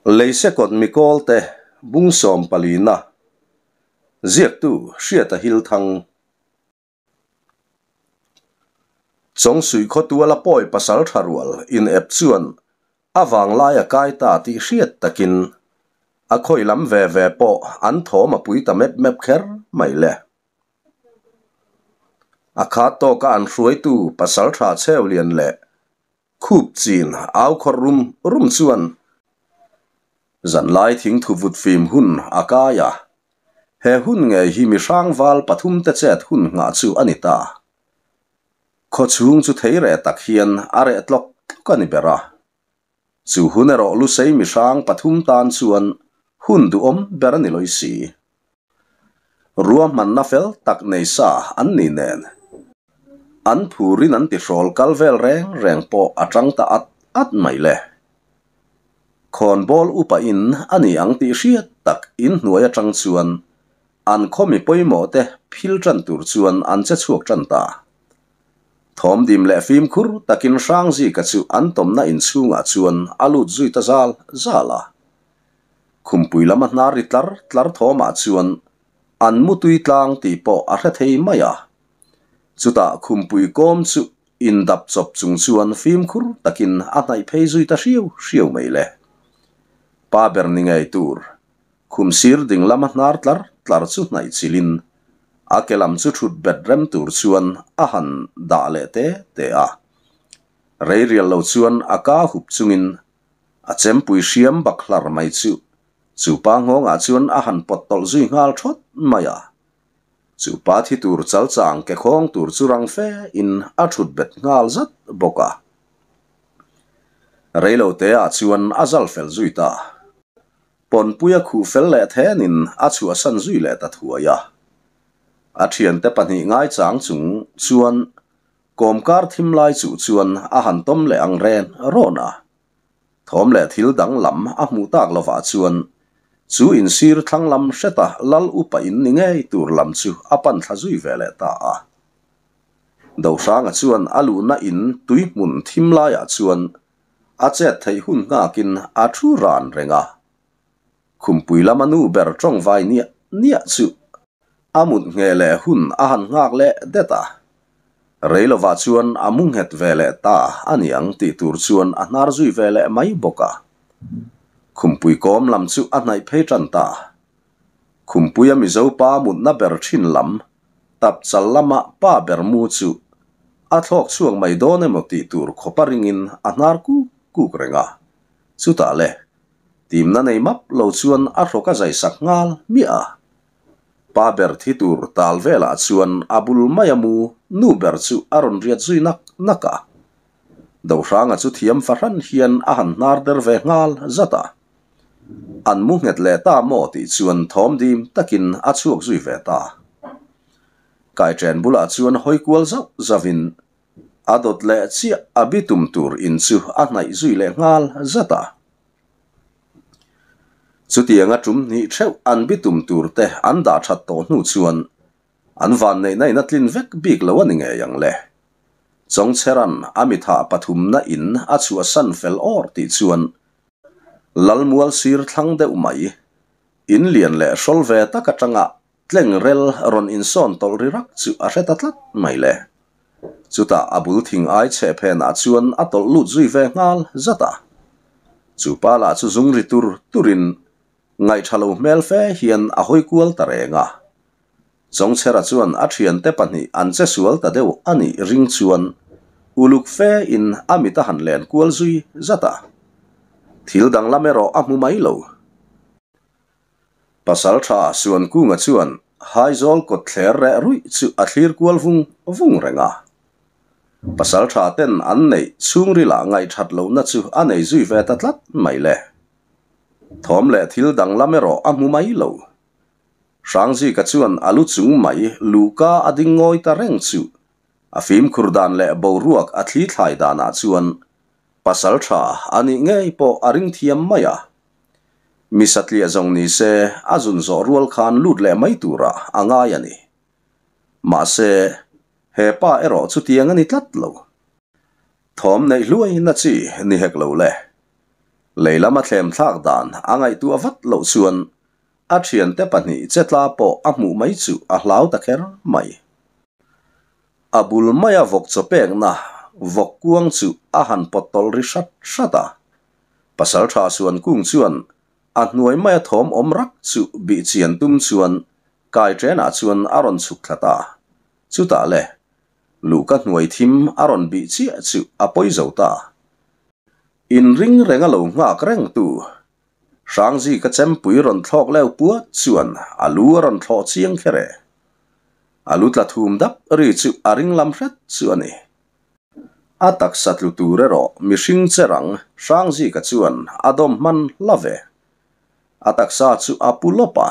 Leisekawt Mikawlte bung sawmpalina ziaktu Hriata Hilthang. Chawngsuih khawtuala pawi pasal tha rual in ep chuan a vanglai a kai ta tih hriat takin a khawi lam ve ve pawh an thawm a pui ta mep mep kher mai le. A khat tawka an hruaitu pasal tha cheu lian leh Khup chin au khawrh rum rum chuan zanlai thingthu vut fim hun a kai a, he hun ngei hi mi hrangval pathumte chet hun nghah chu a ni ta. Khaw chhung chu thei reh tak hian a reh tlawk tlawk a ni ber a. Chu hun erawh Lusei mi hrang pathum tan chuan hun duhawm ber a ni lawi si. Ruahmanna fel tak nei sa an ni nen an phurin an tihrawl kal vel reng reng pawh a tang ta at at mai le. Khawnbawl upa in a ni ang tih hriat tak inhnuai atang chuan an khaw mi pawimawh te phil tan tur chuan an che chhuak tan ta. Thawmdim leh fimkhur takin Hrangzika chu an tawmna inchhungah chuan a lut zui ta zal zal a. Khumpui lama hnar ri tlar tlar thawmah chuan an mutui tlang tih pawh a hre thei mai a. Chutah khumpui kawm chu indap chawp chung chuan fimkhur takin a hnaih phei zui ta hriau hriau mai le. Pa ber ni ngei tur khum sir ding lama hnar tlar tlar chu hnaih chilhin a ke lam chu thut bet rem tur chuan a han dah leh te te a. Rei rial lo chuan a ka hup chungin A chempui hriam bak hlar mai chu chu pa nghawngah chuan a han pawt tawlh zui nghal thawt mai a. Chu pa thi tur chal chang ke khawng tur chu rang fe in a thut bet nghal zat bawk a. Reilo te ah chuan a zal fel zui ta. Pawnpui a khuh fel leh thenin a chhuahsan zui leh ta thuai a. A thiante pahnih ngaichang chung chuan Kawmkar thim lai chuh chuan a han tawm leh ang ren rawn a. Thawm leh thil dang lam a hmuh tak lovah chuan chu insir thlang lam hreta lal upa in ni ngei tur lam chu a pan thla zui ve leh ta a. Dohranga chuan a luhna in tui hmun thim laiah chuan a chet theih hun nghakin a thu ran reng a. Khumpui lama nu ber tawngvai niah niah chu a mut ngheh leh hun a han nghak leh det a. Rei lovah chuan a mu nghet ve leh ta a ni ang tih tur chuan a hnar zui ve leh mai bawk a. Khumpui kawm lam chu a hnaih phei tan ta. Khumpuia Mizo pa mutna ber thin lam, tap chal lama pa ber mu chu a thlawk chhuak mai dawn emaw tih tur khawpa ringin a hnar kuk kuk reng a. Chutah le, Timna nei map lo chuan a hrawk a zai sak nghal miah a. Pa ber thi tur tal velah chuan a bul mai a mu nu ber chu a rawn riat zui nak nak a. Dohranga chu thiam fahran hian a han hnar der ve nghal zat a. An mu nghet leh ta maw tih chuan thawm dim takin a chhuak zui ve ta. Kaiṭen bulah chuan hawi kual zauh zauhin A dawt leh chiah a bitum tur in chu a hnaih zui leh nghal zat a. Chutianga tum hnih theuh an bitum tur te an dah that tawh hnu chuan an vanneihna in a tlin vek bik lo a ni ngei ang le. Chawngcheran a mithah pathumna in a chhuahsan fel awr tih chuan Lalmual sir thlang deuh mai in lian leh hrawl ve tak atanga Tleng rel rawn insawn tawlh ri rak chu a hre ta tlat mai le. Chutah a bul thing ai chhe phenah chuan a tawlh lut zui ve nghal zat a. Chu pa lah chu zung ri tur turin ngaihṭha lo hmel fe hian a hawi kual ta reng a. Chawngchhera chuan a ṭhiante pahnih an che sual ta deuh a nih ring chuan uluk fe in a mit a han len kual zui zat a. Thil danglam erawh a hmu mai lo. Pasalṭha Suankunga chuan Haizawl kawtthler reh ruih chu a thlir kual vung vung reng a. Pasalṭha ten an neih chhungrilah ngaihṭhat lohna chu a nei zui ve ta tlat mai le. Thawm leh thil danglam erawh a hmu mai lo. Hrangzika chuan a lu chung mai luhka a ding ngawi ta reng chu a fimkhur dan leh boruak a thli thlai danah chuan pasalṭha a nih ngei pawh a ring thiam mai a. Mi satliah zawng ni se, a zun zawh rual khan lut leh mai turah a ngai a ni. Mahse, he pa erawh chutiang a ni tlat lo. Thawm neih hluai na chi ni hek lo le. Lei lama thlem thlak dan a ngaihtuah vat loh chuan a thiante pahnih che tla pawh a hmuh mai chu a hlau ta kher mai. A bul maia vawk chaw pekna vawk kuang chu a han pawt tawlh ri hrat hrat a. Pasaltha Suankung chuan a hnuai maia thawm awm rak chu bih chian tum chuan kai ṭenah chuan a rawn chhuk thla ta. Chutah le, luhka hnuai thim a rawn bih chiah chu a pawi zo ta. Inring reng a lo nghak reng tu. Hrangzi ka chempui rawn thlawk leu puat chuan a lu a rawn thlawh chiang kher e. A lu tla thum dap ri chu a ring lam hret chu a ni. A taksa tlu tur erawh mihring che rang Hrangzika chuan a dawm hman hla ve. A taksa chu a pu lawp a,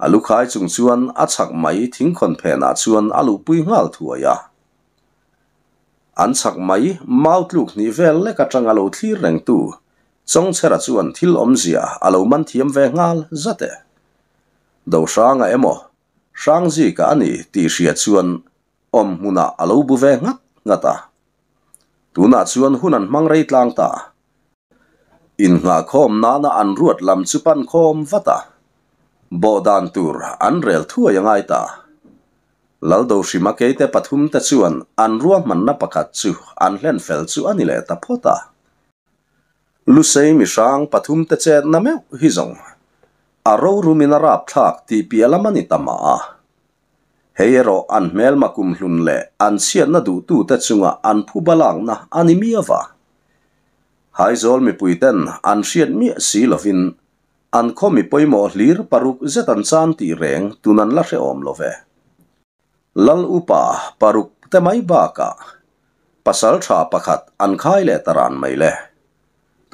a lu khai chung chuan a chhak mai thingkhawn phenah chuan a luhpui nghal thuai a. An chhak mai mau tluk hnih vel lek atanga lo thlir rengtu Chawngchhera chuan thil awmzia a lo man thiam ve nghal zat e. Dohranga emaw Hrangzika a ni tih hria chuan awm hmunah a lo bu ve nghat nghat a. Tunah chuan hun an hmang rei tlang ta. Innghahkhawm nana an ruat lam chu pan khawm vat a, bawh dan tur an rel thuai a ngai ta. Laldohrima keite pathumte chuan an ruahmanna pakhat chu an hlen fel chu a ni leh ta phawt a. Lusei mihrang pathumte chetna meuh hi zawng a rorumin a rapthlak tih piah lam a ni ta mah a. Hei erawh an hmelma kumhlun leh an chhiatna duhtute chunga an phu balakna a ni miau va. Haizawl mipuiten an hriat miah si lovin an khaw mi pawimawh hlir paruk zet an chan tih reng tun an la hrehawm lo ve. Lal upa paruk te mai bakah pasal tha pakhat an khai leh ta ran mai le.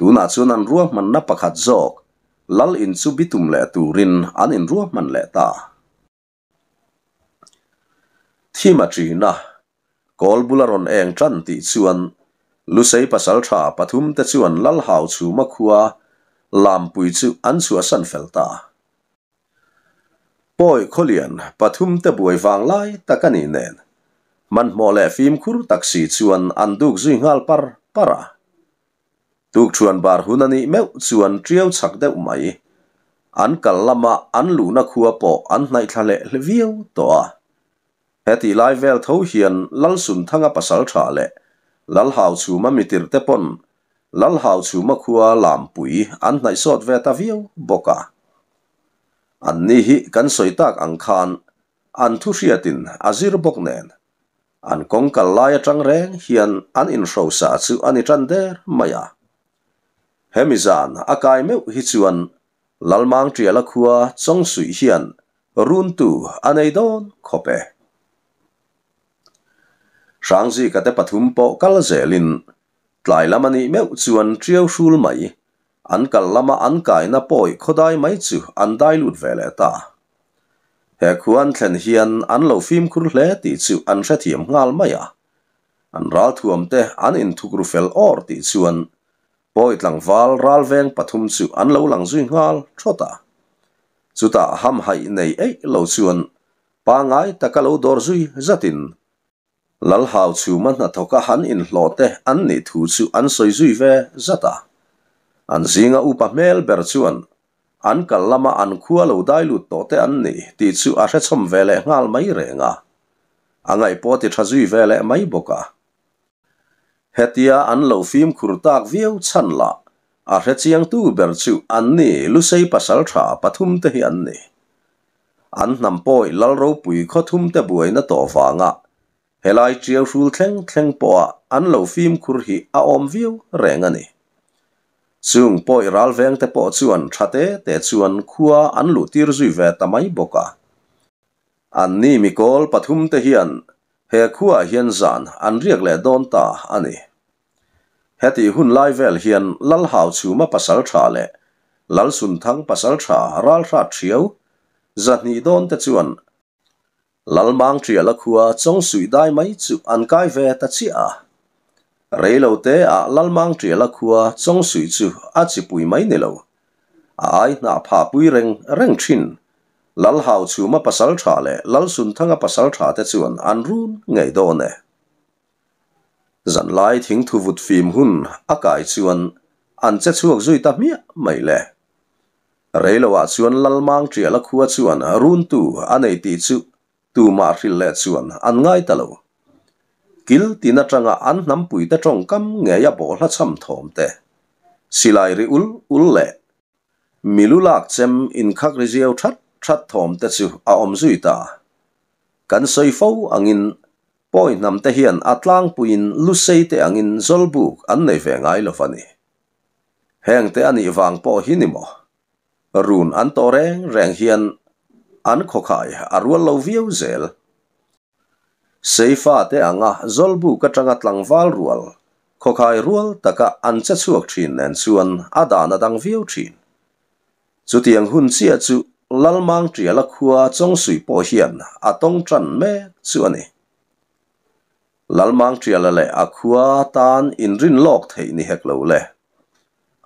Tunah chuan an ruahmanna pakhat zawk Lal in chu bitum leh turin an inruahman leh ta. Thim a ṭin a, kawl bula rawn eng ṭan tih chuan Lusei pasalṭha pathumte chuan Lalhau chhuma khua Lampui chu an chhuahsan fel ta. Pawi khawlian pathumte buai vang lai tak a nih nen, hmanhmawh leh fimkhur tak si chuan an duk zui nghal par par a. Tukṭhuan bar hun a nih meuh chuan ṭiau chak deuh mai. An kal lama an luhna khua pawh an hnaih thla leh hle viau tawh a. Hetih lai vel tho hian Lalsunthanga pasalṭha leh Lalhauchhuma mitirhte pawn Lalhauchhuma khua Lampui an hnaih sawt ve ta viau bawk a. Anni hi kan sawi tak ang khan an thu hriatin a zir bawk nen An kawng kal lai atang reng hian an inhrosa chu a ni tan der mai a. Hemi zan a kai meuh hi chuan Lalmang Tiala khua Chawngsuih hian runtu a nei dawn khawp e. Hrangzika te pathum pawh kal zelin tlai lam a nih meuh chuan Tiau hrul mai An kal lama an kaina pawi khawdai mai chu an dai lut ve leh ta. He khua an thlen hian an lo fimkhur hle tih chu an hrethiam nghal mai a. An ralthuam te an inthukru fel awr tih chuan pawi tlangval ralveng pathum chu an lo lang zui nghal thawt a. Chutah hamhaih nei eih lo chuan pangai taka lo dawr zui zatin Lalhau chhuma hnathawka han inhlawh te an nih thu chu an sawi zui ve zat a. An zinga upa hmel ber chuan an kal lama an khua lo dai lut tawh te an ni tih chu a hrechhawm ve leh nghal mai reng a. A ngaih pawh ti tha zui ve leh mai bawk a. Hetia an lo fimkhur tak viau chhan lah a hrechiangtu ber chu an ni Lusei pasaltha pathum te hi an ni. An hnam pawi lal ropui khaw thumte buaina tawh vanga helai ṭiau hrul thleng thleng pawha an lo fimkhur hi a awm viau reng a ni. Chung pawi ralvengte pawh chuan ṭha te te chuan khua an luhtir zui ve ta mai bawk a. Anni mikawl pathumte hian he khuaah hian zan an riak leh dawn ta a ni. Hetih hun lai vel hian Lalhauchhuma pasalṭha leh Lalsunthang pasalṭha ralhrat ṭhiau zahnih dawn te chuan Lalmangṭiala khua Chawngsuih dai mai chu an kai ve ta chiah a. Reilo te ah Lalmangṭiala khua Chawngsuih chu a chipui mai ni lo, a ai hnah phah pui reng reng ṭhin. Lalhauchhuma pasalṭha leh Lalsunthanga pasalṭha te chuan an run ngei dawn e. Zanlai thingthu vut fim hun a kai chuan an che chhuak zui ta hmiah mai le. Reiloah chuan Lalmang Ṭiala khua chuan runtu a nei tih chu tumah hrilh leh chuan an ngai ta lo. Kil tin aṭanga an hnampuite ṭawngkam ngei a bawhhla cham thawm te, silai ri ul ul leh milu lak chem inkhak ri ziau ṭhat ṭhat thawm te chu a awm zui ta. Kan sawi fo angin Pawi hnam te hian a tlangpuiin lusei te angin zawlbuk an nei ve ngai lo va ni. Heng te a nih vang pawh hi ni maw? Run an tawh reng reng hian an khawkhai a rual lo viau zel. Seifa te anga zawlbuk atanga tlangval rual, khawkhai rual taka an che chhuak thin nen chuan a dan a dang viau thin. Chutiang hun chiah chu Lalmang Ṭiala khua Chawngsui pawh hian a tawng ṭan mek chu a ni. Lalmang Ṭiala leh a khua tan inrin lawk theih ni hek lo le.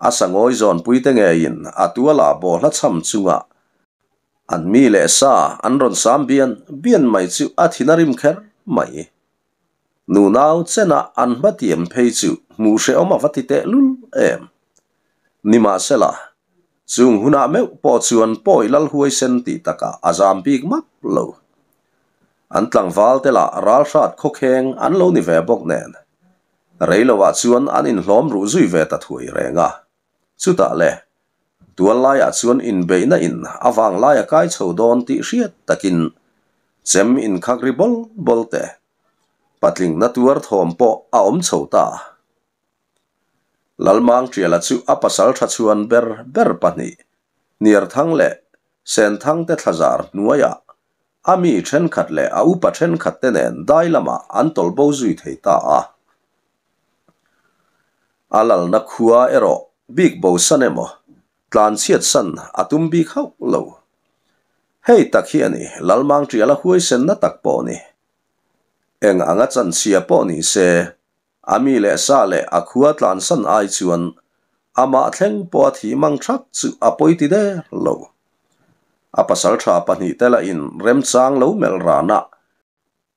A sangawi zawnpuite ngeiin a tuala bawhla cham chunga an mi leh sa an rawn sam bian bian mai chu a thin a rim kher mai. Nunau chena an hmatiam phei chu hmuh hrehawm a va ti tehlul em. Nimahsela, chung hunah meuh pawh chuan pawi lal huaisen tih takah a zam bik map lo. An tlangval te lah ralhrat khawkheng an lo ni ve bawk nen, reiloah chuan an inhlawm ruh zui ve ta thuai reng a. Chutah le, tual laiah chuan inbeihna in a vang lai a kai chho dawn tih hriat takin chem inkhak ri bawl bawl te, patlingna tuar thawm pawh a awm chho ta. Lalmang Ṭiala chu a pasal ṭha chhuan ber ber pahnih, Hniarthang leh Senthang te thlazar hnuaiah a mi ṭhenkhat leh a upa ṭhenkhat te nen dai lamah an tawlh bo zui thei ta a. A lalna khua erawh bik bo san emaw, tlanchhiat san a tum bik hauh lo. Hei tak hi a ni Lalmang Ṭiala huaisenna tak pawh ni. Eng anga chanchhia pawh ni se, A mi leh sa leh a khua tlansan ai chuan amah thleng pawh a thih mang thak chu a pawi ti der lo. A pasaltha pahnih te lahin remchang lo melh ranah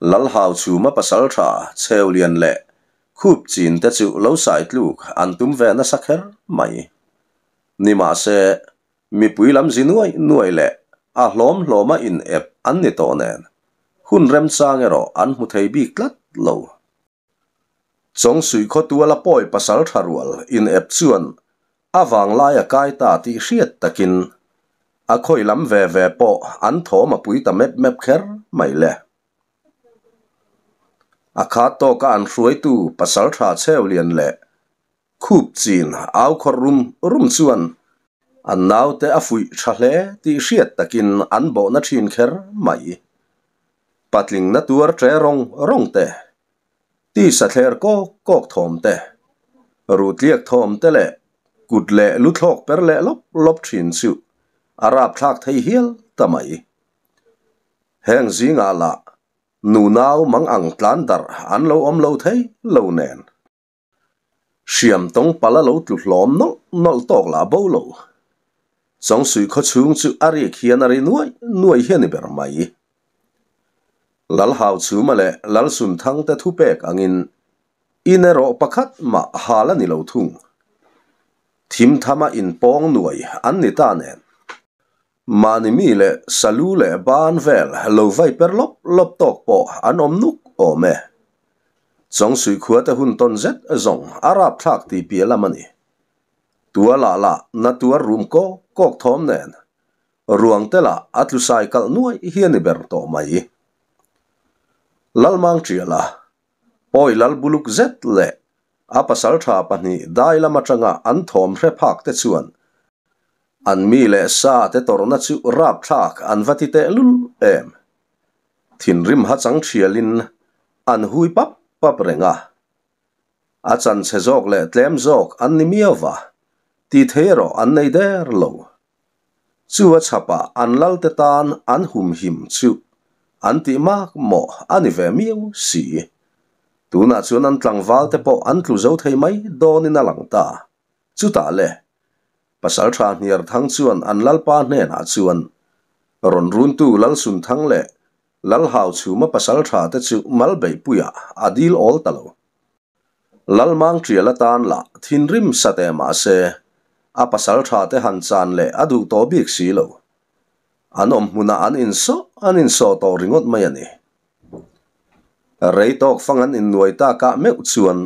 Lalhau chhuma pasaltha Chheulian leh Khup chin te chu lo sai tluk an tum ve nasa kher mai. Nimahse, mipui lam zi nuai nuai leh a hlawm hlawma in ep an ni tawh nen hun remchang erawh an hmu thei bik tlat lo. Chawngsuih khawtuala pawi pasal tha rual in ep chuan a vanglai a kai ta tih hriat takin a khawi lam ve ve pawh an thawm a pui ta mep mep kher mai le. A khat tawka an hruaitu pasal tha Chheulian leh Khup chin au khawrh rum rum chuan an naute a fuih tha hle tih hriat takin an bawhna thin kher mai. Patling na tuar tre rawng rawng te, tisa thler kawk kawk thawm te, ruhtliak thawm te leh kut leh lu thlawk per leh lawp lawp thin chu a rapthlak thei hial ta mai. Heng zingah lah nunau mang ang tlan darh an lo awm lo thei lo nen. Hriam tawng pala lo tlu hlawm nawlh nawlh tawk lah bo lo. Chawngsuih khaw chhung chu a rik hian a ri nuai nuai hi a ni ber mai. Lalhau Chhuma leh Lalsunthang te thupek angin in erawh pakhat mah hal a ni lo thung. Thim thama inpawng nuai an ni ta nen. Mahni mi leh salu leh ban vel lo vai per lawp lawp tawk pawh an awm nuk awm e. Chawngsuih khua te hun tawn zet zawng a rapthlak tih piah lam a ni. Tua lah lah na tuar rum kawk kawk thawm nen ruang te lah a tlu sai kalh nuai hi a ni ber tawh mai. Lalmang Ṭiala, Pawi lal buluk zet leh a pasalṭha pahnih dai lam aṭanga an thawm hre phak te chuan an mi leh sa te tawrhna chu rapthlak an va ti teh lul em. Thinrim ha chang ṭhialin an hui pap pap reng a. A chanchhe zawk leh tlem zawk an ni miau va, ti thei erawh an nei der lo. Chu a chhapah an lalte tan an humhim chu an tih mak mawh a ni ve miau si. Tunah chuan an tlangval te pawh an tlu zo thei mai dawnin a lang ta. Chutah le, Pasalṭha Hniarthang chuan an lalpa hnenah chuan rawn runtu Lalsunthang leh Lalhau chhuma pasalṭha te chu mal beihpuiah a dil awl ta lo. Lalmang Ṭial atan lah thinrim sateh mah se a pasalṭha te han chan leh a duh tawh bik si lo. An awm hmunah an insawh an insawh tawh ringawt mai a ni. Rei tawk fang an innuai takah meuh chuan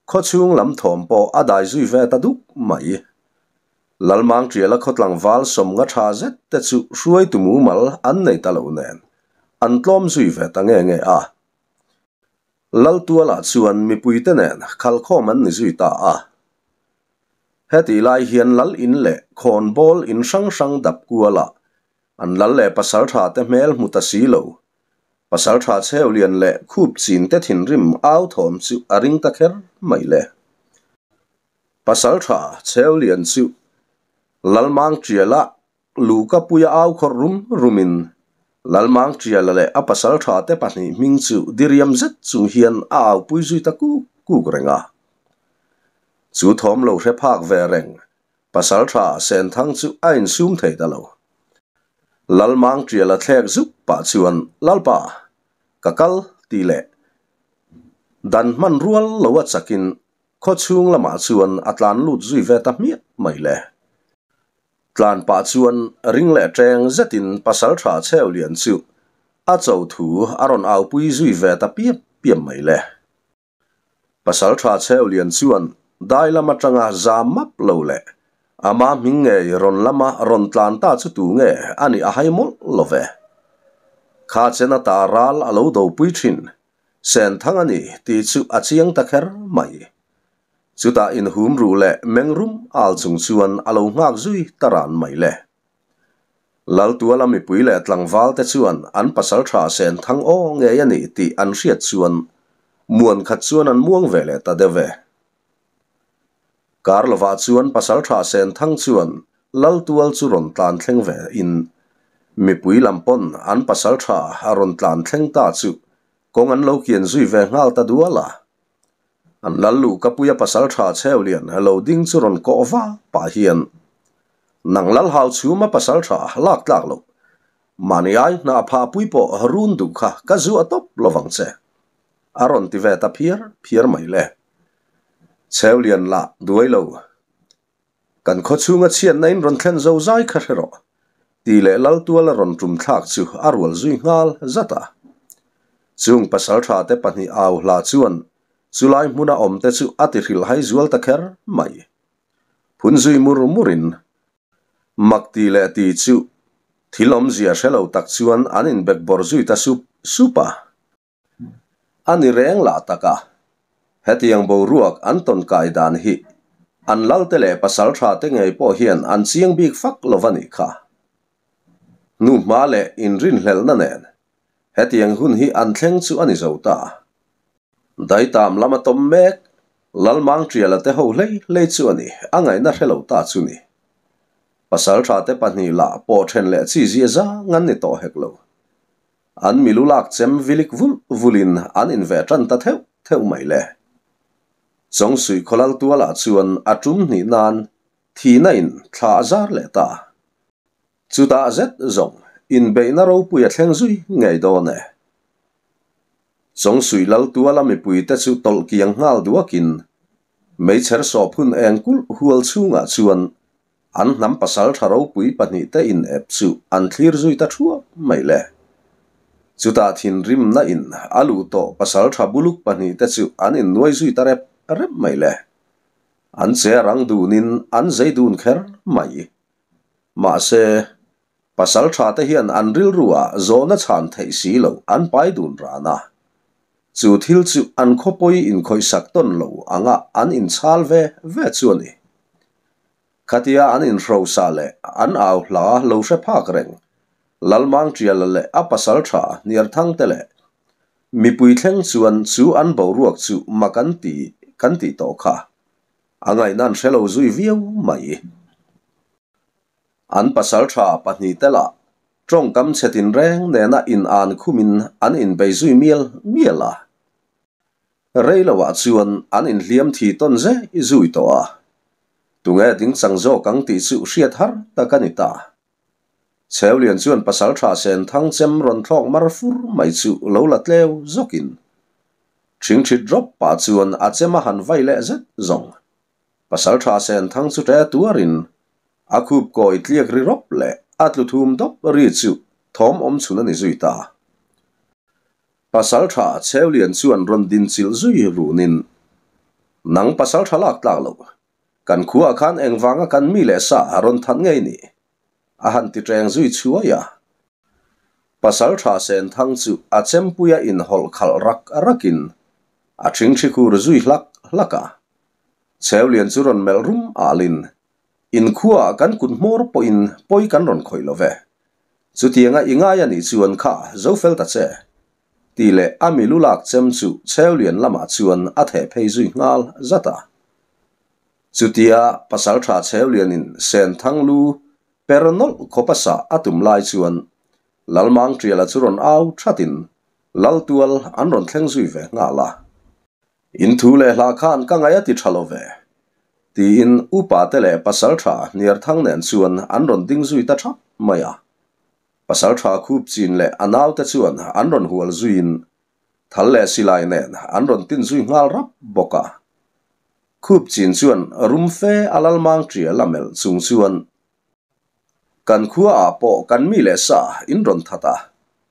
khawchhung lam thawm pawh a dai zui ve ta duk mai. Lalmang Ṭiala khaw tlangval 50 ṭha zet te chu hruaitu mumal an nei ta lo nen an tlawm zui ve ta nge nge a. Laltualah chuan mipuite nen khalkhawm an ni zui ta a. Hetih lai hian lal in leh khawnbawl in hrang hrang dap kualah an lal leh pasaltha te hmel hmu ta si lo. Pasaltha Chheulian leh Khup chin te thinrim au thawm chu a ring ta kher mai le. Pasaltha Chheulian chu Lalmang Ṭiala Luka puia au khawrh rum rumin Lalmang Ṭiala leh a pasaltha te pahnih hming chu diriam zet chung hian a aupui zui ta kuk kuk reng a. Chu thawm lo hre phak ve reng pasaltha Senthang chu a insum thei ta lo. Lalmang Ṭiala thlek zuk pah chuan Lalpa, ka kal tih leh dan hman rual lo a chakin khaw chhung lamah chuan a tlan lut zui ve ta hmiah mai le. Tlan pah chuan ring leh ṭeng zetin pasalṭha Chheulian chu a cho thu a rawn aupui zui ve ta piap piap mai le. Pasalṭha Chheulian chuan dai lam aṭanga za map lo leh ama hming ngei rawn lama rawn tlan ta chu tu nge a nih a hai mawlh lo ve. Kha chen ata ral a lo dopui ṭhin Senthang a ni tih chu a chiang ta kher mai. Chutah inhum ruh leh meng rum al chung chuan a lo nghak zui ta ran mai le. Laltuala mipui leh tlangval te chuan an pasaltha Senthang aw ngei a ni tih an hriat chuan muan khat chuan an muang ve leh ta deuh e. Kar lovah chuan pasaltha Senthang chuan Laltual chu rawn tlan thleng ve in mipui lam pawn an pasaltha a rawn tlan thleng ta chu kawng an lo kian zui ve nghal ta dual a. An lal luh ka puia pasaltha Chheulian lo ding chu rawn kawh va pah hian Nang lal hau chhuma pasaltha lak tlak loh mahni ai hnah phah pui pawh run duh kha ka zuah tawp lovang che a rawn ti ve ta phiar phiar mai le. Chheulian lah duai lo. Kan khaw chhunga chhiatna in rawn thlen zo zai kha hre rawh, tih leh Laltuala rawn tum thlak chu a rual zui nghal zat a. Chung pasaltha te pahnih au hla chuan chulai hmuna awm te chu a ti hrilhhai zual ta kher mai. Phun zui mur murin mak ti leh ti chu thil awmzia hre lo tak chuan an inbekbawr zui ta sup sup a. A ni reng lah tak a, hetiang boruak an tawn kai dan hi an lalte leh pasaltha te ngei pawh hian an chiang bik fak lo va nih kha. Hnuhma leh inrinhlelhna nen hetiang hun hi an thleng chu a ni zo ta. Daitam lama tawm mek Lalmang Ṭiala te ho hlei hlei chu a ni, a ngaihna hre lo ta chu ni. Pasaltha te pahnih lah pawh ṭhen leh chi zia zang an ni tawh hek lo. An milu lak chem vilik vulh vulhin an inveh tan ta theuh theuh mai le. Chawngsuih khawlal tualah chuan a tum hnih nan thihna in thla a zar leh ta. Chutah zet zawng inbeihna ropui a thleng zui ngei dawn e. Chawngsuih lal tuala mipuite chu tawlh kiang nghal duakin meichher sawhphun eng kulh hual chhungah chuan An hnam pasal tha ropui pahnihte in ep chu an thlir zui ta thuap mai le. Chutah thinrimna in a luh tawh pasal tha buluk pahnihte chu an innuai zui ta rep rep mai le. An che rang dunin an zei dun kher mai. Mahse, pasal tha te hian an rilru ah zawhna chhan theih si loh an pai dun ran a. Chu thil chu an khawpawi inkhawihsak tawn lo anga an inchhal ve ve chu a ni. Khatia an inhrosa leh an au hla lo hre phak reng, Lalmang Ṭiala leh a pasal ṭha Hniarthang te leh mipui thleng chuan chu an boruak chu mak an ti kan tih tawh kha a ngaihna an hre lo zui viau mai. An pasal ṭha pahnih te lah ṭawngkam chhe tinreng nena in-an khumin an inbei zui mial mial a. Rei loah chuan an inhliam thi tawn zeh zui tawh a, tunge ding chang zawk ang tih chu hriat har tak a ni ta. Chheulian chuan pasaltha Senthang chem rawn thlawk mar fur mai chu lo la tleu zawkin. Ṭhingṭhit rawp pah chuan a chem a han vai leh zet zawng. Pasalṭha Senthang chu ṭe tuarin a khup kawi tliak ri rawp leh a tlu thum dawp ri chu thawm awm chhun a ni zui ta. Pasalṭha Cheulian chuan rawn din chilh zui runin, Nang pasalṭha lak tlak loh, kan khuaah khan engvanga kan mi leh sa rawn that ngei ni? a han ti ṭeng zui chhuai a. Pasalṭha Senthang chu a chempuia inhawlh khalh rak rakin a ṭhingṭhi khur zui hlak hlak a. Cheulian chu rawn melh rum alin, Inkhuaah kan kut hmawr pawhin pawi kan rawn khawih lo ve. Chutianga i ngai a nih chuan kha zo fel ta che. Tih leh a milu lak chem chu Cheulian lamah chuan a theh phei zui nghal zat a. Chutia Pasalṭha Cheulianin Senthang lu per nawlh khawp a sah a tum lai chuan Lalmangṭiala chu rawn au thatin Laltual an rawn thleng zui ve nghal a. In thu leh hla khan ka ngaih a ti tha lo ve, tiin upa te leh pasaltha Hniarthang nen chuan an rawn ding zui ta thap mai a. Pasaltha khup chin leh a naute chuan an rawn hual zuiin thal leh silai nen an rawn tin zui nghal rap bawk a. Khup chin chuan rum fe a lalmang tial a melh chung chuan, Kan khua ah pawh kan mi leh sa in rawn that a,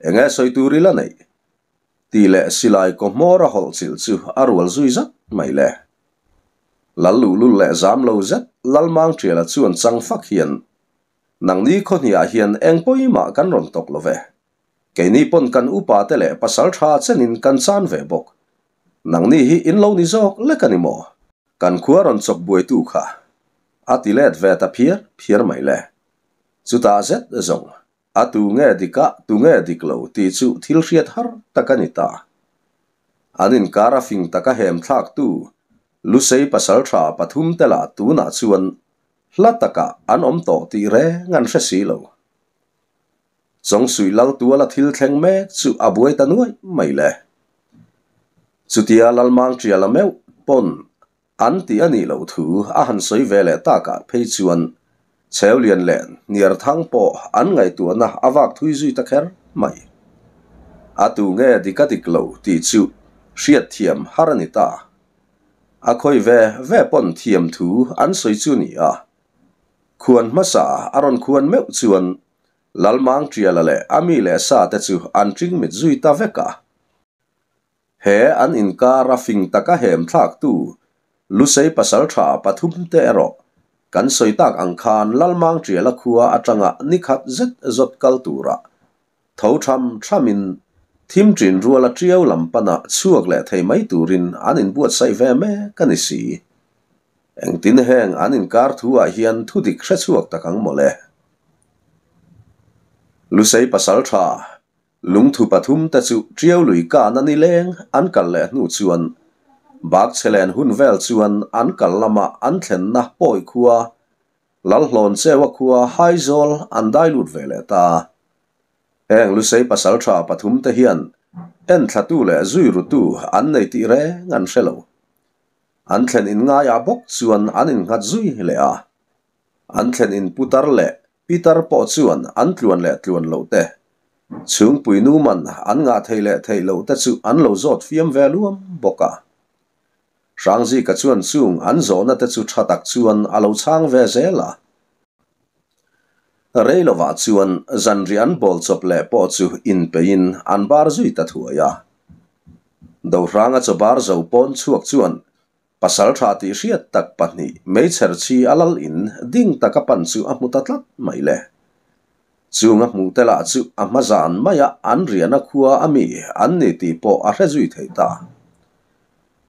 enge sawi tur ila neih? Tih leh silai kaw hmawr a hawlh chilh chu a rual zui zat mai le. Lal luhlul leh zam lo zet Lalmangṭiala chuan chang fak hian, Nangni khawhniah hian eng pawimah kan rawn tawk lo ve. Keini pawn kan upa te leh pasal tha chenin kan chan ve bawk. Nangni hi in lo ni zawk lek a ni maw? Kan khua rawn chawk buaitu kha a ti let ve ta phiar phiar mai le. Chutah zet zawng a tu nge dik a tu nge dik lo tih chu thil hriat har tak a ni ta. An inkar a fing taka hem thlaktu Lusei pasaltha pathum te lah tunah chuan hla takah an awm tawh tih reng an hre si lo. Chawngsuih lal tuala thil thleng mek chu a buai ta nuaih mai le. Chutia Lalmangṭiala meuh pawn an ti a nih loh thu a han sawi ve leh takah phei chuan Cheulian leh Hniarthang pawh an ngaihtuahna a vak thui zui ta kher mai. A tu nge dik a dik lo tih chu hriatthiam har a ni ta. A khawi ve ve pawn thiam thu an sawi chu ni a. Khuan hmasa a rawn khuan meuh chuan Lalmangṭiala leh a mi leh sa te chu an ṭing mit zui ta vek a. He an inkar a fing taka hem thlaktu Lusei pasalṭha pathum te erawh kan sawi tak ang khan Lalmangṭiala khua aṭanga ni khat zet zawt kal tura tho ṭham ṭhamin thim ṭin ruala ṭiau lam pana chhuak leh thei mai turin an inbuatsaih ve mek a ni si. Engtin heng an inkar thu ah hian thudik hre chhuak tak ang mawle. Lusei pasalṭha Lungthu pathum te chu Ṭiau lui kan a ni leng an kal leh hnu chuan bak chhe len hun vel chuan an kal lama an thlenna pawi khua Lalhlawn Cheua khua Haizawl an dai lut ve leh ta. Heng Lusei pasalṭha pathum te hian enthlatu leh zui rutu an nei tih reng an hre lo. An thlen in ngaiah bawk chuan an innghat zui leh a. An thlen in putar leh Pitar pawh chuan an tluan leh tluan loh te, chhungpui nu man an ngah thei leh theih loh te chu an lo zawt fiam ve luam bawk a. Hrangzika chuan chung an zawhna te chu tha tak chuan a lo chhang ve zel a. Rei lovah chuan zanriah an bawl chawp leh pawh chu inpeiin an bar zui ta thuai a. Dohranga chaw bar zo pawn chhuak chuan Pasal tha tih hriat tak pahnih meichher chi a lal in ding taka pan chu a hmu ta tlat mai le. Chung a hmuh te lah chu a hma zan maia an riahna khua a mi an ni tih pawh a hre zui thei ta.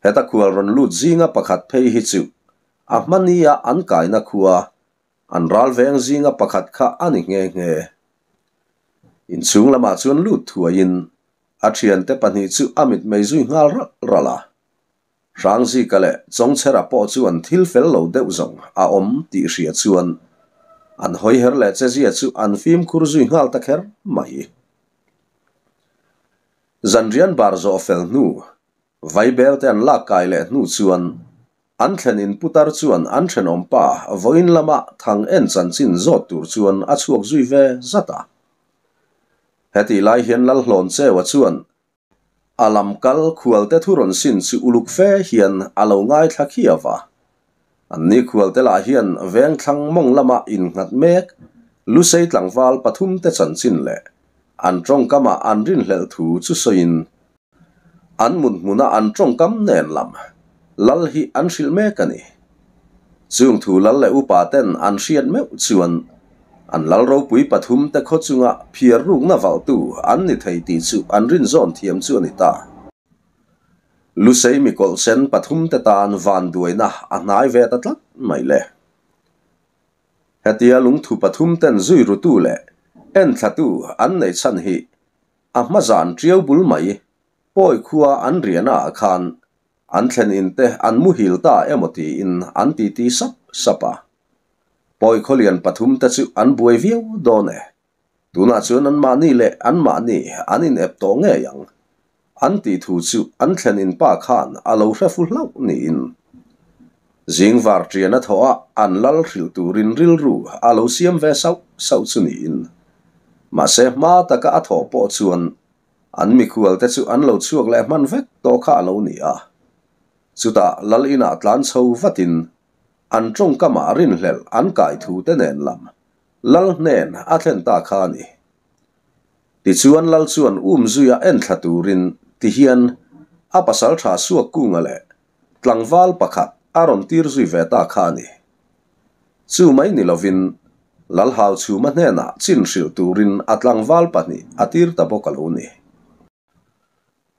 Heta khual rawn lut zinga pakhat phei hi chu a hma nia an kaina khua an ral veng zinga pakhat kha a ni nghe nghe. Inchhung lamah chuan lut thuaiin a thiante pahnih chu a mitmei zui nghal ralh ralh a. Hrangzika leh Chawngchhera pawh chuan thil fel lo deuh zawng a awm tih hria chuan an hawi her leh chezia chu an fimkhur zui nghal ta kher mai. Zanrian bar zawh fel hnu, Vaibel te an lak kai leh hnu chuan an thlen in putar chuan an thenawm pa vawiin lama thang en chanchin zawt tur chuan a chhuak zui ve zat a. Hetih lai hian Lalhlawn Cheua chuan. A lam kal khualte thu rawn sin chu uluk fe hian a lo ngaithla khiau va. Anni khualte lah hian vengthlang mawng lama innghat mek Lusei tlangval pathumte chanchin leh an tawngkama an rinhlelh thu chu sawiin an mut hmuna an tawngkam nen lam lal hi an hrilh mek a ni. Chung thu lal leh upa ten an hriat meuh chuan an lal ropui pathumte khaw chunga phiar rukna valhtu an ni thei tih chu an rinzawn thiam chu a ni ta. Lusei mikawlh sen pathumte tan vanduaina a hnai ve ta tlat mai le. Hetia lungthu pathumten zui rutu leh enthlatu an neih chhan hi a hma zan tiau bul mai pawi khua an riahna ah khan an thlen in te an muhil ta emaw tiin an titi sap sap a. Pawi khawlian pathumte chu an buai viau dawn e. Tunah chuan anmahni leh anmahni an inep tawh ngei ang. An tih thu chu an thlen in pa khan a lo hre fu hlauh niin. Zing var ṭian a thawh a an lal hrilh turin rilru a lo siam ve sauh sauh chu niin. Mahse hma taka a thawh pawh chuan an mikhual te chu an lo chhuak leh hman vek tawh kha a lo ni a. Chutah lal inah tlan chho vatin an ṭawngkamah rinhlelh an kai thu te nen lam Lal hnen a thlen ta kha a ni. Tichuan Lal chuan um zuia en thla turin ti hian a pasal tha suak kunga leh tlangval pakhat a rawn tir zui ve ta kha a ni. Chu mai ni lovin Lal Hauchhuma hnenah chin hrilh turin a tlangval pahnih a tir ta bawk a lo ni.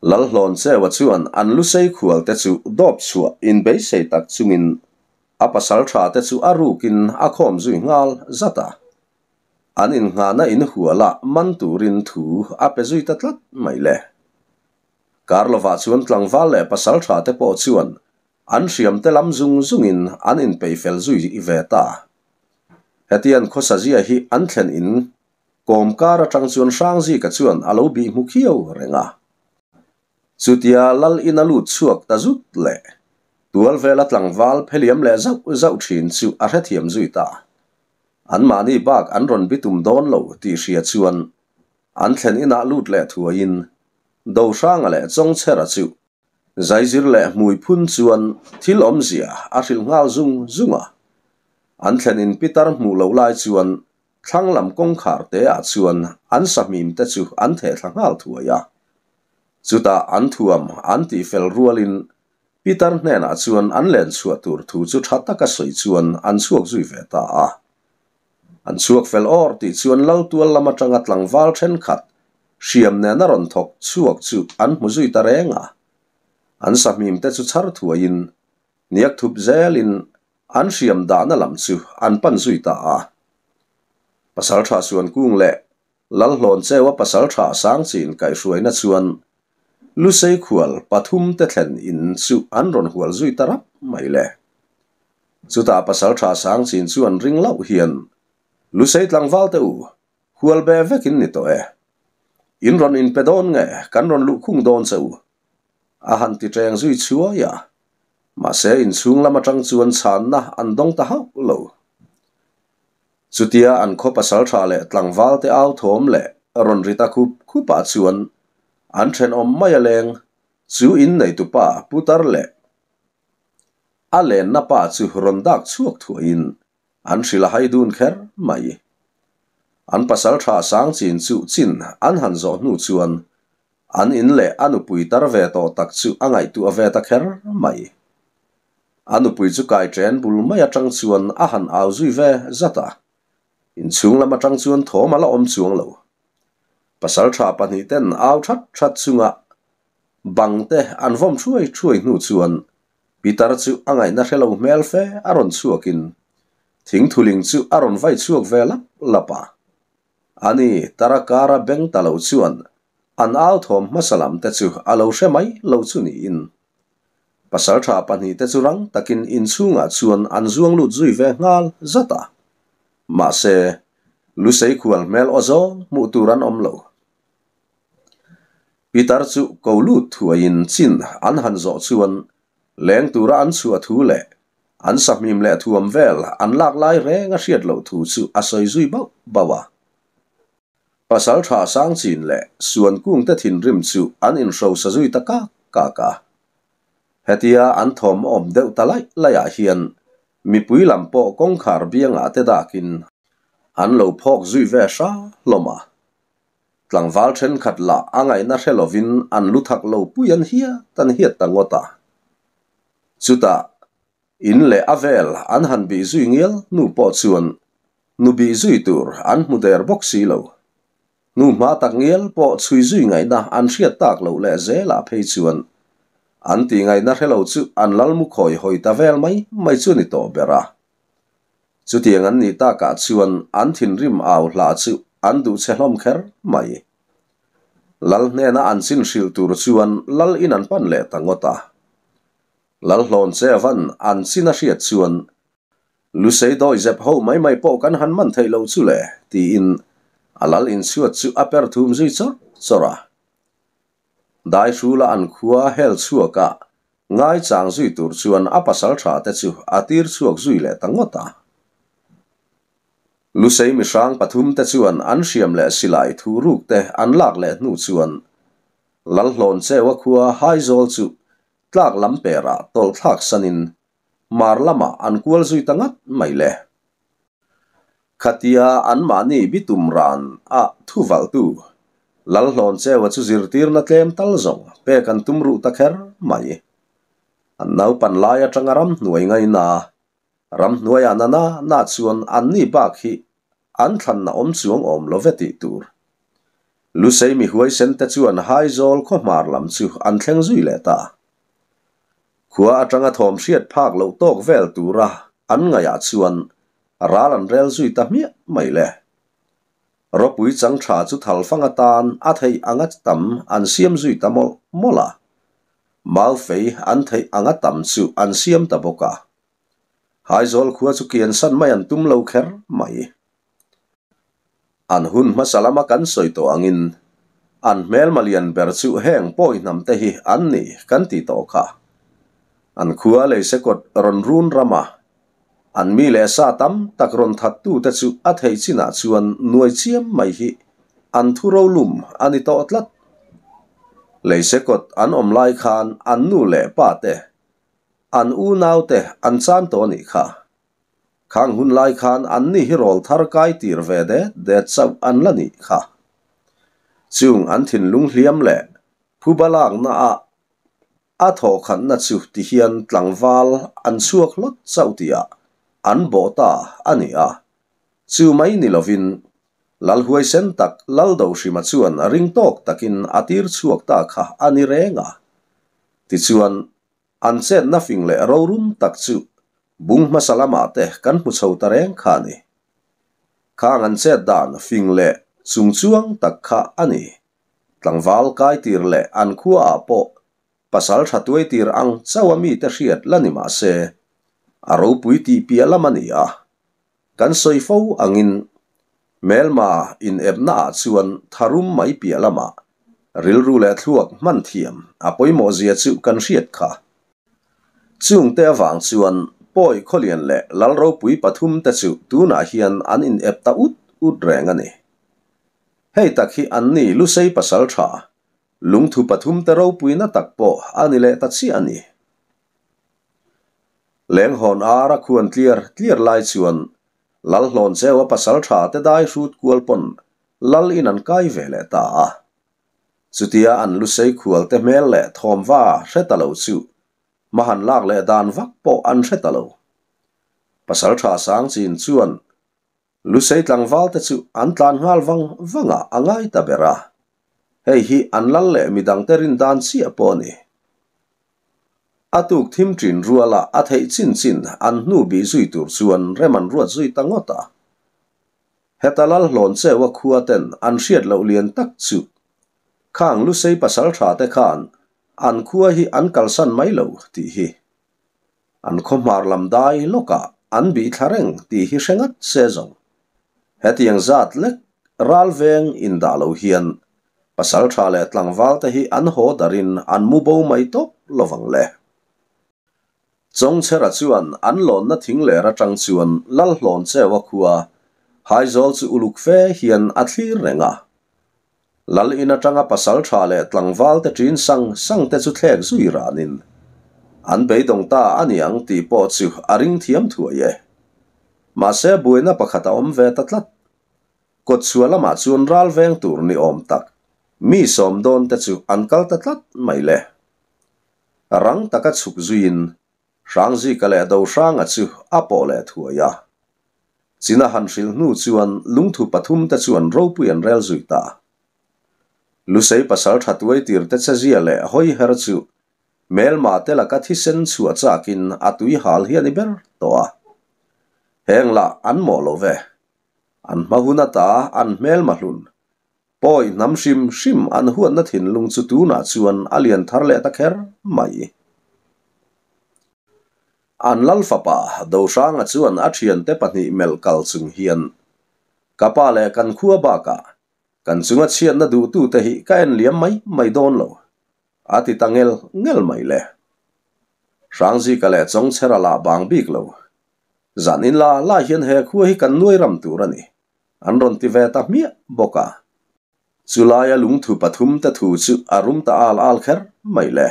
Lalhlawn Cheua chuan an lusei khualte chu dawp chhuah inbeisei tak chungin a pasal tha te chu a rukin a khawm zui nghal zat a. An innghahna inhualah man turin thu a pe zui ta tlat mai le. Karlovah chuan tlangval leh pasal tha te pawh chuan an hriam te lam zung zungin an inpeih fel zui ve ta. Hetiang khawsazia hi an thlen in Kawm kar atang chuan Hrangzika chuan a lo bih hmu khiau reng a. Chutia Lal in a lut chhuak ta zut leh tual vela tlangval pheliam leh zauh zauh thin chu a hrethiam zui ta. Anmahni bak an rawn bitum dawn lo tih hria chuan an thlen inah lut leh thuaiin Dohranga leh Chawngchhera chu zaizir leh hmui phun chuan thil awmzia a hrilh nghal zung zung a. An thlen in pitar hmuh loh lai chuan Thlang lam kawngkhar te ah chuan an sahmim te chu an theh thla nghal thuai a. Chutah an thuam an tih fel rualin Peter hnenah chuan an len chhuah tur thu chu tha taka sawi chuan an chhuak zui ve ta a. An chhuak fel awr tih chuan Laltual lam atanga tlangval thenkhat hriam nena rawn thawk chhuak chu an hmu zui ta reng a. An sahmim te chu chhar thuaiin hniak thup zelin An hriam dahna lam chu an pan zui ta a. Pasalṭha Suankung leh Lalhlawn Cheua pasalṭha Sangchin kaihhruaina chuan Lusei khual pathum te thlen in chu an rawn hual zui ta rap mai le. Chutah pasalṭha Sangchin chuan ring loh hian, Lusei tlangval te u, hual be vek in ni tawh e. In rawn inpe dawn nge kan rawn luhkhung dawn che u? A han ti ṭeng zui chhuai a. Mahse, inchhung lam aṭang chuan chhanna an dawng ta hauh lo. Chutia an khaw pasalṭha leh tlangvalte au thawm leh rawn ri ta khup khupah chuan an ṭhenawm mai a leng chu inneitupa putar leh a lenna pa chu rawn dak chhuak thuaiin an hrilh a hai dun kher mai. An pasalṭha Sangchin chu chin an han zawh hnu chuan An in leh a nupui tar ve tawh tak chu a ngaihtuah ve ta kher mai. A nupui chu kai ṭen bul mai aṭang chuan a han au zui ve zat a. Inchhung lam aṭang chuan thawm a la awm chuang lo. Pasalṭha pahnihten au ṭhat ṭhat chunga bang te an vawm ṭhuai ṭhuai hnu chuan Pitar chu a ngaihna hre lo hmel fe a rawn chhuakin thingthuling chu a rawn vai chhuak ve lap lap a. Ani Tarakara beng ta lo chuan an au thawm hmasa lam te chu a lo hre mai lo chu niin pasaltha pahnih te chu rang takin inchhungah chuan an zuang lut zui ve nghal zat a. Mahse, Lusei khual hmel aw zawng hmuh tur an awm lo. Pitar chu ko lut thuaiin chin an han zawh chuan leng tura an chhuah thu leh an sahmim leh thuam vel an lak lai reng a hriat loh thu chu a sawi zui bauh bauh a. Pasalṭha Sangchin leh Suankungte thinrim chu an inhrosa zui ta kak kak a. Hetia an thawm awm deuh ta laih laihah hian mipui lam pawh kawngkhar biangah te dakin an lo phawk zui ve hra hlawm a. Tlangval thenkhat lah a ngaihna hre lovin an lu thak lo pui an hiat an hiat ta ngawt a. Chutah in leh a vel an han bih zui ngial hnu pawh chuan nu bih zui tur an hmu der bawk si lo. Nu hma tak ngial pawh chhui zui ngaihna an hriat tak loh leh zelah phei chuan an tih ngaihna hre lo chu an lal mu khawi hawi ta vel mai mai chu ni tawh ber a. Chutiang an nih takah chuan an thinrim au hla chu an duh che hlawm kher mai. Lal hnena an chin hrilh tur chuan lal in an pan leh ta ngawt a. Lal hlawn che avan an chin a hriat chuan Lusei dawi zep ho mai mai pawh kan han man theih loh chu le tiin a lal inchhuat chu a per thum zui chawrh chawrh a. Dai hrula an khua hel chhuakah Ngaichang zui tur chuan a pasal tha te chu a tir chhuak zui leh ta ngawt a. Lusei mihrang pathum te chuan an hriam leh silai thu ruk te an lak leh hnu chuan Lalhlawn Cheua khua Haizawl chu tlak lam perah tawlh thlak sanin mar lamah an kual zui ta ngat mai le. Khatia anmahni bitum ran a thuvalhtu Lalhlawn Cheua chu zirtirna tlem tal zawng pek an tum ruh ta kher mai. An naupan lai atanga ramhnuai ngaina, ramhnuaiah na na na chuan anni bak hi an thlanna awm chuang awm lo ve tih tur. Lusei mi huaisen te chuan Haizawl khawhmar lam chu an thleng zui leh ta. Khua atanga thawm hriat phak loh tawk vel tura an ngaihah chuan ral an rel zui ta hmiah mai le. Ropui chang tha chu thalfang atan a theih anga tam an siam zui ta mawlh mawlh a. Maufei an theih anga tam chu an siam ta bawk a. Haizawl khua chu kiansan mai an tum lo kher mai. An hun hmasa lama kan sawi tawh angin an hmelma lian ber chu heng pawi hnam te hi an ni kan ti tawh kha. An khua leisekawt rawn run rama an mi leh sa tam tak rawn thattu te chu a theih chinah chuan nuai chiam mai hi an thu rolum a ni tawh tlat. Leisekawt an awm lai khan an nu leh pa te, an unau te an chan tawh a nih kha. Khang hun lai khan anni hi rawl thar kai tir ve det det chauh an la nih kha. Chung an thinlung hliam leh phuba lakna ah a thawhkhatna chu ti hian tlangval an chhuak hlawt chauh tihah an bawh ta a ni a. Chu mai ni lovin Lalhuaisen tak Laldohrima chuan ring tawk takin a tir chhuak ta kha a ni reng a. Tichuan An chetna fing leh rorum tak chu bung hmasa lamah te kan hmu chho ta reng kha a ni. Khang an chet dan fing leh chungchuang tak kha a ni. Tlangval kaitir leh an khuaah pawh pasal tha tuaitir ang chauh a mite hriat la ni mah se, a ropui tih piah lam a ni a. Kan sawi fo angin hmelma inepnaah chuan tharum mai piah lamah rilru leh thluak hman thiam a pawimawh zia chu kan hriat kha. Chungte avang chuan Pawi Khawlian leh Lalropui pathumte chu tunah hian an inep ta ut ut reng a ni. Hei tak hi anni Lusei pasal tha, lungthu pathumte ropuina tak pawh a ni leh ta chiah a ni. Lenghawn ar a khuan tliar tliar lai chuan Lalhlawn Cheua pasal tha te dai hrut kual pawn Lal in an kai ve leh ta a. Chutia an lusei khual te hmel leh thawmva hre ta lo chu hma han lak leh dan vak pawh an hre ta lo. Pasal tha Sangchin chuan Lusei tlangval te chu an tlan nghal vang vang ah a ngai ta ber a, hei hi an lal leh midang te rin dan chiah pawh a ni. A tuk thim ṭin rual ah a theih chin chin an hnu bih zui tur chuan rem an ruat zui ta ngawt a. Heta lal hlawn cheu a khua ten an hriat loh lian tak chu khang Lusei pasal tha te khan an khua hi an kalsan mai lo tih hi. An khawhmar lam dai lawkah an bih thla reng tih hi hre ngat se zawng. Hetiang zat lek ral veng indah lo hian pasal tha leh tlangval te hi an haw darin an mu bo mai tawp lovang le. Chawngchhera chuan an lawnna thing ler atang chuan Lalhlawn Cheua khua Haizawl chu uluk fe hian a thlir reng a. Lal in atanga pasaltha leh tlangval te ṭin sang sang te chu thlek zui ranin an beidawng ta a ni ang tih pawh chu a ring thiam thuai e. Mahse buaina pakhat a awm ve ta tlat. Kawtchhuah lamah chuan ral veng tur ni awm tak mi sawm dawn te chu an kal ta tlat mai le. Rang taka chhuk zuiin Hrangzika leh Dohranga chu a pawh leh thuai a. China han hrilh hnu chuan lungthu pathum te chuan ropui an rel zui ta. Lusei pasal tha tuai tir te chezia leh hawi her chu hmelma te laka thisen chhuah chakin a tui hal hi a ni ber tawh a. Heng lah an mawh lo ve. An hma hun ata an hmelma hlun Pawi hnam hrim hrim an huatna thinlung chu tunah chuan a lian thar leh ta kher mai. An lal fapa Dohranga chuan a thiante pahnih melh kal chung hian, Ka pa leh kan khua bakah kan chunga chhiatna duhtute hi ka en liam mai mai dawn lo, a ti ta ngel ngel mai le. Hrangzika leh Chawngchhera lah bang bik lo. Zan in la la hian he khua hi kan nuai ram tur a ni. An rawn ti ve ta hmiah bawk a. Chulaia lungthu pathum te thu chu a rum ta al al kher mai le.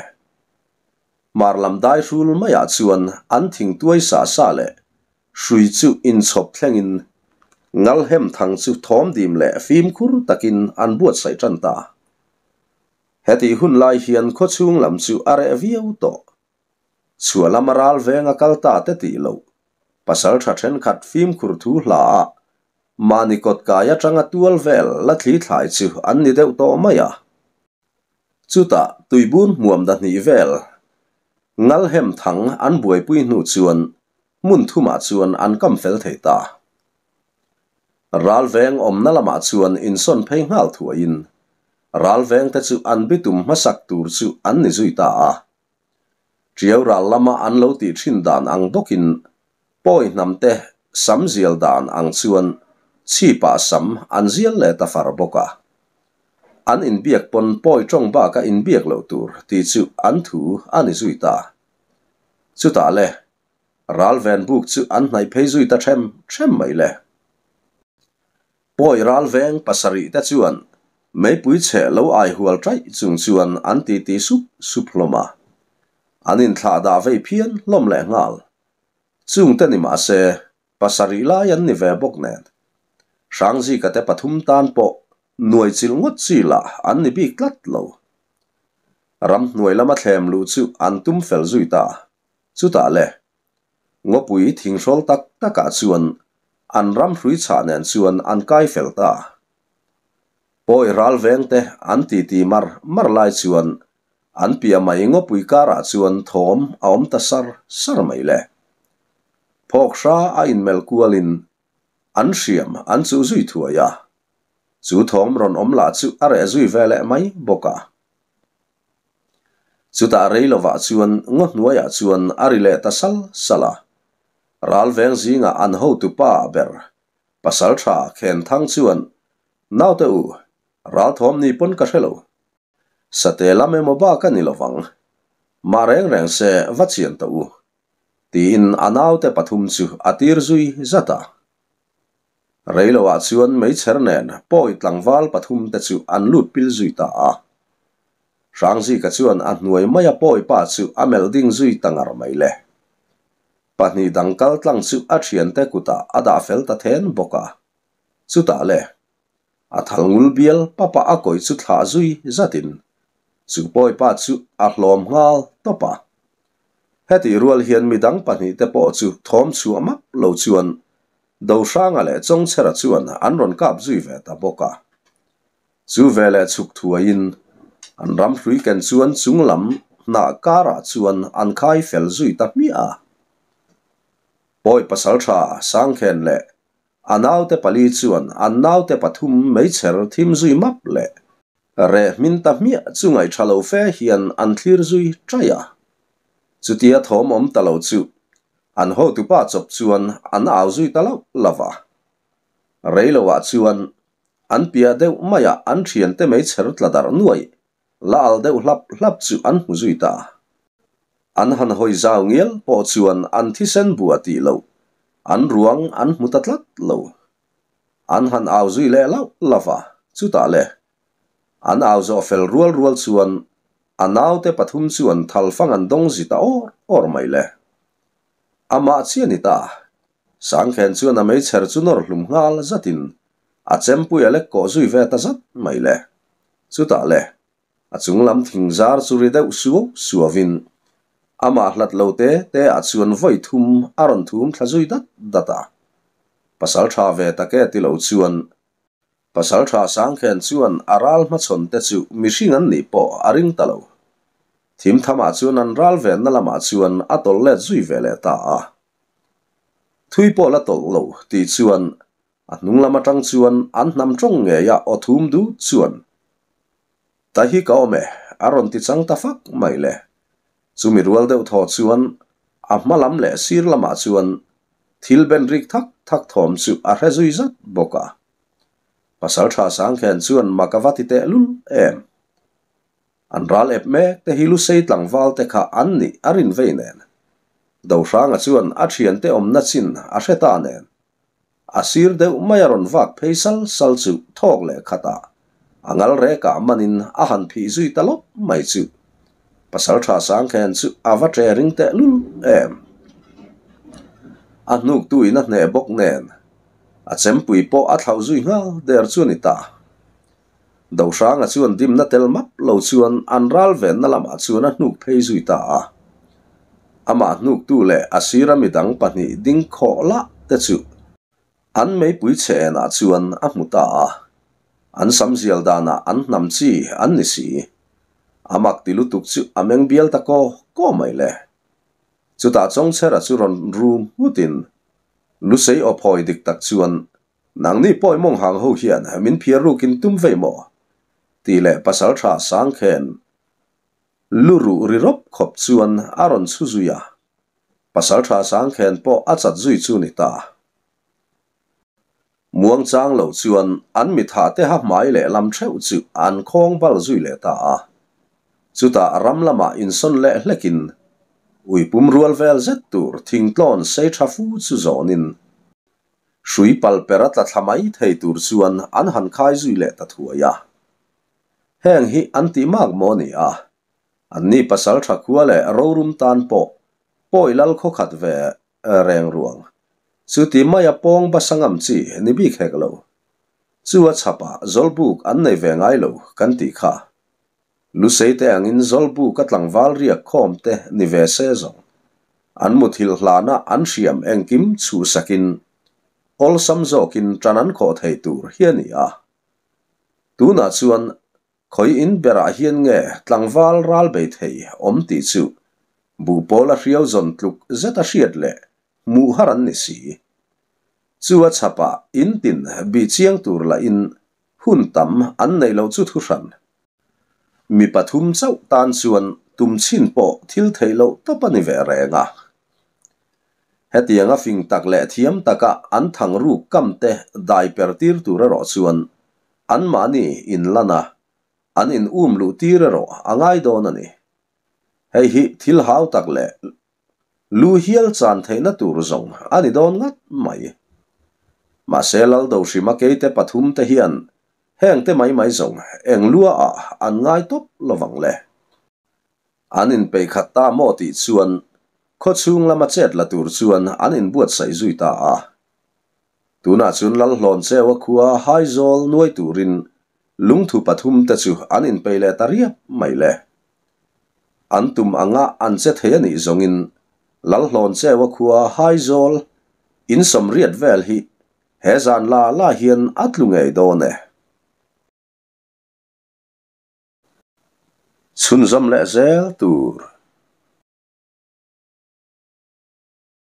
Hmar lam dai hrul maiah chuan an thing tuai sa sa leh hrui chu inchhawp thlengin ngalhem thang chu thawm dim leh fimkhur takin an buatsaih tan ta. Hetih hun lai hian khawchhung lam chu a reh viau tawh. Chhuah lama ral veng a kal ta te tih loh. Pasal tha thenkhat fimkhur thu hla a, mahni kawt kai atanga tual vel la thli thlai chu an ni deuh tawh mai a. Chutah tuibur hmuam da hnih vel ngalhem thang an buaipui hnu chuan hmun thumah chuan an kam fel thei ta. Ral veng awmna lamah chuan insawn phei nghal thuaiin ral vengte chu an bitum hmasak tur chu an ni zui ta a. Ṭiau ral lama an lo tih ṭhin dan ang bawkin pawi hnamte sam zial dan ang chuan chhipah sam an zial leh ta far bawk a. An inbiak pawn pawi ṭawng baka inbiak loh tur tih chu an thu a ni zui ta. Chutah le, ral ven buk chu an hnaih phei zui ta ṭhem ṭhem mai le. Pawi ral veng pasarih te chuan meipui chhe lo ai hual ṭaih chung chuan an titi sup sup hlawm a. An inthlah dah vei phian hlawm leh nghal. Chungte ni mah se, pasarih lai an ni ve bawk nen. Hrangzika te pathum tan pawh nuai chilh ngawt chi lah an ni bik tlat lo. Ramhnuai lama thlem luh chu an tum fel zui ta. Chutah le, Ngawpui thinghrawl tak takah chuan an ram hrui chhah nen chuan an kai fel ta. Pawi ral vengte an titi mar mar lai chuan an piah mai ngawpui karah chuan thawm a awm ta sar sar mai le. Phawk hra a inmelh kualin an hriam an chuh zui thuai a, chu thawm rawn awm lah chu a reh zui ve leh mai bawk a. Chutah rei lovah chuan ngaw hnuaiah chuan a ri leh ta sal sal a. Ral veng zingah an hotu pa ber Pasaltha Khenthang chuan, Naute u, ral thawm ni pawn ka hre lo. Sate lam emaw bak a ni lovang. Mah reng reng se va chian ta u. Tiin a naute pathum chu a tir zui zat a. Reiloah chuan meichher nen pawi tlangval pathum te chu an lut pil zui ta a. Hrangzika chuan a hnuai maia pawi pa chu a melh ding zui ta ngar mai le. Pahnih dang kal tlang chu a thiante kutah a dah fel ta then bawk a. Chutah le, a thal ngul bial papa a kawi chu thlah zui zatin chu pawi pa chu a hlawm nghal tawp a. Hetih rual hian midang pahnih te pawh chu thawm chhuah map lo chuan Dohranga leh Chawngchhera chuan an rawn kap zui ve ta bawk a. Chu veleh chhuk thuaiin an ram hlui ken chuan chung lam hnah karah chuan an khai fel zui ta hmiah a. Pawi pasaltha Sangkhen leh a naute pali chuan an naute pathum meichher thim zui map leh reh hmin ta hmiah chu ngaihṭha lo fe hian an thlir zui ṭaih a. Chutia thawm awm ta lo chu an hotupa chawp chuan an au zui ta lauh lauh a. Reiloah chuan an piah deuh maiah an ṭhiante meichher tla darh nuai la al deuh hlap hlap chu an hmu zui ta. An han hawi zau ngial pawh chuan an thisen bua tih loh an ruang an hmu ta tlat lo. An han au zui leh lauh lauh a, chutah le. An au zawh fel rual rual chuan a naute pathum chuan thalfang an dawng zi ta awr awr mai le. Amah chiah ni ta. Sangkhen chuan a meichher chu nawr hlum nghal zatin a chempui a lek kawh zui ve ta zat mai le. Chutah le, a chung lam thing zar chu ri deuh suau suauin amah hlat lo te te ah chuan vawi thum a rawn thum thla zui dat dat a. Pasal tha ve tak e ti lo chuan Pasalṭha Sangkhen chuan a ral hmachhawn te chu mihring an nih pawh a ring ta lo. Thimthamah chuan an ral venna lamah chuan a tawlh let zui ve leh ta a. Thui pawh la tawlh lo tih chuan a hnung lam aṭang chuan an hnam ṭawng ngeia aw thum dut chuan Ta hi ka awm e a rawn ti chang ta fak mai le. Chumi rual deuh thaw chuan a hma lam leh sir lamah chuan thil ben rik thak thak thawm chu a hre zui zat bawk a. Pasalṭha Sangkhen chuan mak a va ti teh lul em. An ral ep mek te hi Lusei tlangval te kha an nih a rin vei nen. Dohranga chuan a thiante awmna chin a hre ta nen. A sir deuh mai a rawn vak phei sal sal chu thawk leh khat ah a ngal rekah manin a han phih zui ta lawp mai chu Pasalṭha Sangkhen chu a va ṭe ring teh lul em. A hnuktu in a hneh bawk nen a chempui pawh a thlauh zui nghal der chu a ni ta. Dohranga chuan dimna tel map lo chuan an ral venna lamah chuan a hnuk phei zui ta a. Amah hnuktu leh a sira midang pahnih ding khawh lah te chu an meipui chhe enah chuan a hmu ta a. An sam zial danah an hnam chi an ni si. A mak ti lutuk chu a meng bial ta kaw kaw mai le. Chutah Chawngchhera chu rawn rum nghutin Lusei aw phawi dik tak chuan Nangni pawi mawng hang ho hian min phiar rukin tum vei maw? tih leh pasaltha Sangkhen lu ruh ri rawp khawp chuan a rawn chhu zui a. Pasaltha Sangkhen pawh a chat zui chu ni ta. Muangchang lo chuan an mitha te ha hmai leh lam theuh chu an khawng bal zui leh ta a. Chutah ram lamah insawn leh hlekin ui pum rual vel zet tur thingtlawn sei tha fu chu zawnin Hrui pal per a tla thla mai thei tur chuan an han khai zui leh ta thuai a. Heng hi an tih mak maw ni a? Anni pasal tha khua leh rorum tan pawh pawi lal khawkhat ve reng ruang. Chuti maia pawng basa ngam chi ni bik hek lo. Chu a chhapah zawlbuk an nei ve ngai lo kan tih kha. Lusei te angin zawlbuk a tlangval riak khawm te ni ve se zawng. An muthilh hlana an hriam engkim chhuhsakin awlsam zawkin tan an khawh thei tur hi a ni a. Tunah chuan khawi in berah hian nge tlangval ral bei thei awm tih chu buhpawl a hriau zawn tluk zet a hriat leh hmuh har an ni si. Chu a chhapah in tin bih chiang tur lahin hun tam an neih loh chu thuhran. Mi pathum chauh tan chuan tum chhin pawh thil theih loh tawp a ni ve reng a. Hetianga fing tak leh thiam taka an thang ruk kam te dai per tir tur erawh chuan anmahni in lan a, an in um luh tir erawh a ngai dawn a ni. Hei hi thil hau tak leh lu hial chan theihna tur zawng a ni dawn ngat mai. Mahse Laldohrima keite pathum te hian Heng te mai mai zawng eng lua ah an ngai tawp lovang le. An inpeih khat ta maw tih chuan khawchhung lama chet la tur chuan an inbuatsaih zui ta a. Tunah chuan Lalhlawn Cheua khua Haizawl nuai turin lungthu pathum te chu an inpeih leh ta riap mai le. An tum anga an che thei a nih zawngin Lalhlawn Cheua khua Haizawl insawmriat vel hi He zan la la hian a tlu ngei dawn e. Chhunzawm leh zel tur.